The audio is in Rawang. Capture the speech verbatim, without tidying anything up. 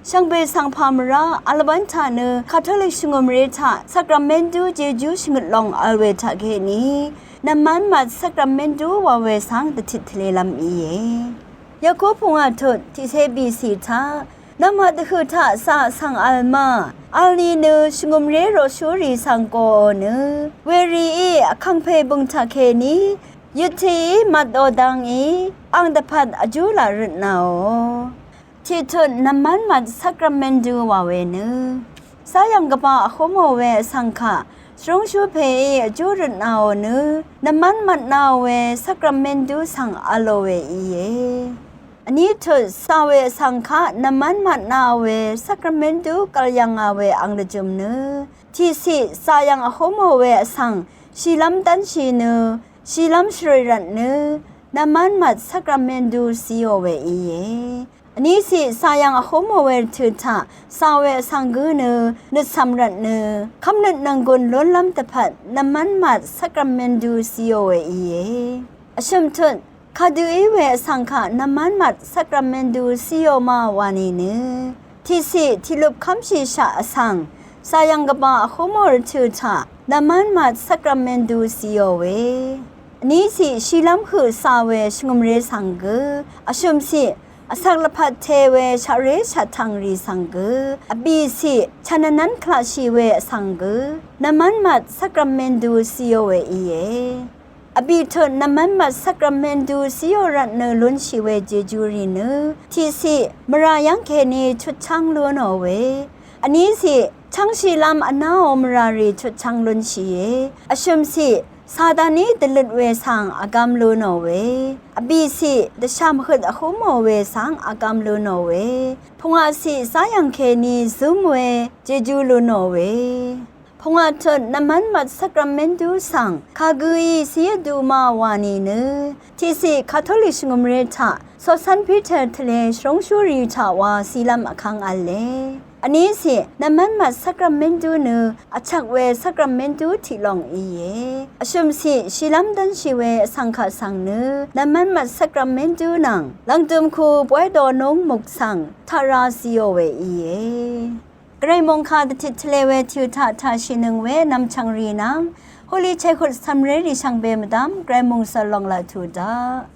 Shvngbe svng pà mvrá vl wv́n taq nø Katolik shvngø̀mré taq sakramentu jejú shvngøt lòng vl we taqkèní nvmv́n mvt sakramentu wa we svng dvtit tvlelv́m íe. Yakob pungwà tut tiqcé bìcì taq nvmvt dvhø̀ taq cà svng vl ma vl ni nø shvngø̀mré roqshúrì svng koò nø werìí vkàngpè bø̀ng taqkèní yøttií mvtò dvngí ang dvpvt vjú laq røtnàò. Tiqtut nvmv́n mvt sakramentu wa we nø záyv̀ng gvbà vhúmò we vsvng kaq shvrúngshú pèí vjú røtnàò nø nvmv́n mvtnàò we sakramentu svng vlò we íe. Vní tut cà we vsvng kaq nvmv́n mvtnàò we sakramentu gv̀l yv̀ngà we ang dvjø̀m nø tiqciq càyv̀ng vhúmò we vsvng shìlv́m dv́nshì nø shìlv́m shvrø̀ì rvtnø nvmv́n mvt sakramentu cìò we íe. Vníciq càyv̀ng vhúmò we rvtø̀ taq cà we vsvng gǿ nø nøtsvm rvtnø kv́mnøt nvnggùn lúnlv́m dvpvt nvmv́n mvt sakramentu cìò we íe. Vshø̀m tut kadø í we vsvng kaq nvmv́n mvt sakramentu cìò ma wa nìnø tiqciq tiqlup kv́mshìshaq vsvng càyv̀ng gvbà vhúmò rvtø̀ taq nvmv́n mvt sakramentu cìò we. Vníciq shìlv́m høq cà we shvngø̀mré svng gø. Vshø̀mciq vsvk lvpat te we shaqré shaqtv̀ngrì svng gø. Vbìciq chv̀n vnv́n klaqshì we vsvng gø nvmv́n mvt sakramentu cìò we íe. Vbìtut nvmv́n mvt sakramentu cìò rvtnø lúnshì we jejurì nø tiqciq mvrà yv́ng kèní chutchv́ng lúnò we. Vníciq chv́ngshìlv́m vnáò mvràrì chutchv́ng lúnshìe. Vshø̀mciq Sataní dvløt we svng vgvm lúnò we. Vbìciq dvshàm høt vhúmò we svng vgvm lúnò we. Pungwàciq záyv̀ng kèní zǿm we jejú lúnò we. Pungwà tut nvmv́n mvt sakramentu svng kagǿí cìvdu ma wa nìnø tiqciq katolik shvngø̀mré taq coqcv́n Piter tvlē shvrúngshúrì taq wa cìlv́m vkv́ng v̄le. Vníciq nvmv́n mvt sakramentu nø vchvk we sakramentu tiq lòng íe. Vshø̀mciq shìlv́m dv́nshì we vsvng kaq svng nø nvmv́n mvt sakramentu nvng lv̀ngdø̀m ku bwáy dōnúng muk svng taq ra cìò we íe. Gvray mòngkà dvtit tvlē we tø̀ taq taq shìnøng we nvmchv̀ngrì nvng holy chèhut cv̀mrérì shvngbe mvdv́m gvray mòngsvl lòng laq tuq daq.